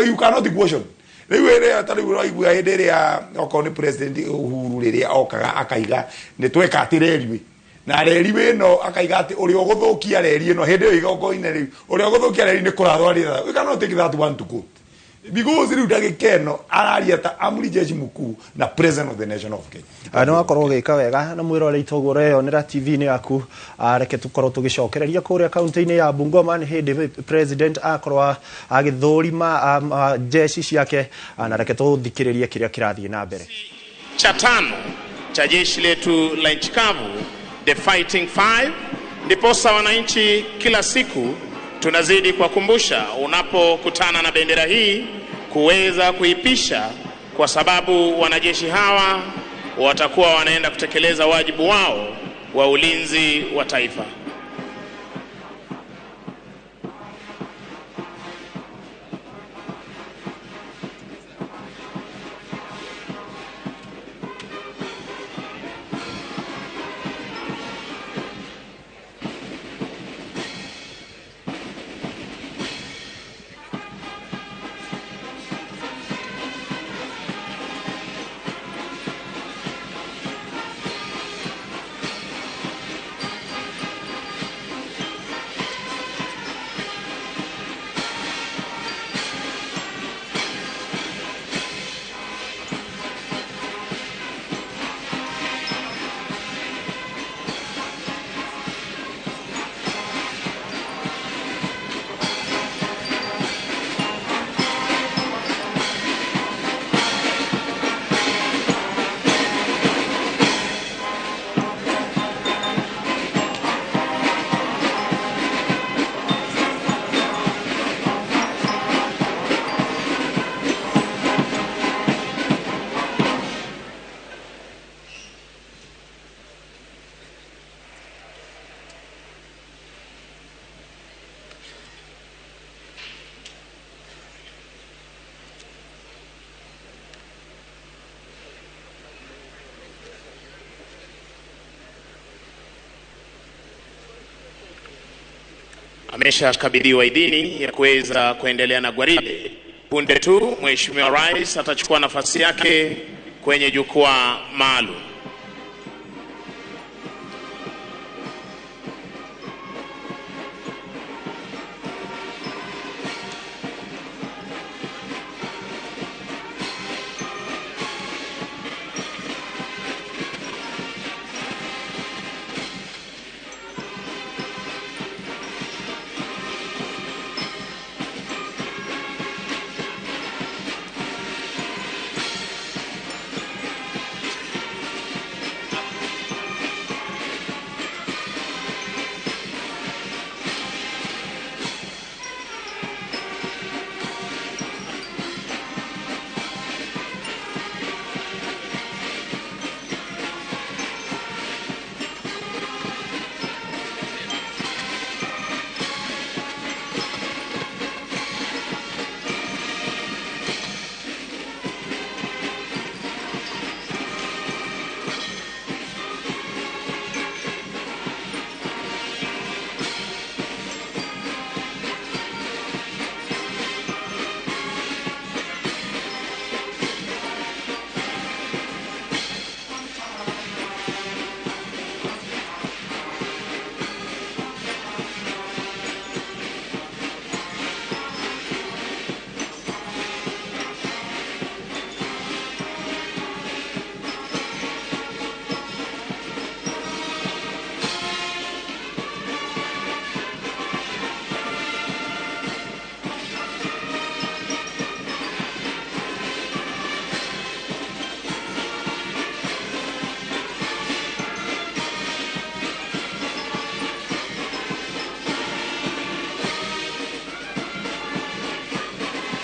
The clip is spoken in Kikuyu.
You cannot question. Rĩu ĩrĩa ta rĩu ũraigua hĩndĩ ĩrĩa okorwo nĩ President Uhuru rĩrĩa okaga akaiga nĩ tweka atĩ reri na reri ĩno, akaiga atĩ ũrĩa ũgũthũkia reri ĩno hĩndĩ ĩyo igongona rĩu, ũrĩa ũgũthũkia reri nĩ kũrathwo. We cannot take that one to court because rĩu ndagĩka ĩno araria ta amri jeshi mkuu na President of the nation of Kenya. Nĩ wakorwo ũgĩka wega na mwĩrorei toguo ũreyonera TV-inĩ yaku. Reke tũkorwo tũgĩcokereria kũrĩa kaunti-inĩ ya Bungoma. Nĩ hĩndĩ President akorwo agĩthũrima jeshi ciake, na reke tũthikĩrĩrie kĩrĩa kĩrathiĩ na mbere. Cha tano cha jeshi letu la nchi kavu, the Fighting Five. Ndiposa wananchi kila siku tunazidi kuwakumbusha, unapokutana na bendera hii kuweza kuipisha, kwa sababu wanajeshi hawa watakuwa wanaenda kutekeleza wajibu wao wa ulinzi wa taifa. Ameshakabidhiwa idhini ya kuweza kuendelea na gwaride. Punde tu Mheshimiwa Rais atachukua nafasi yake kwenye jukwaa maalum.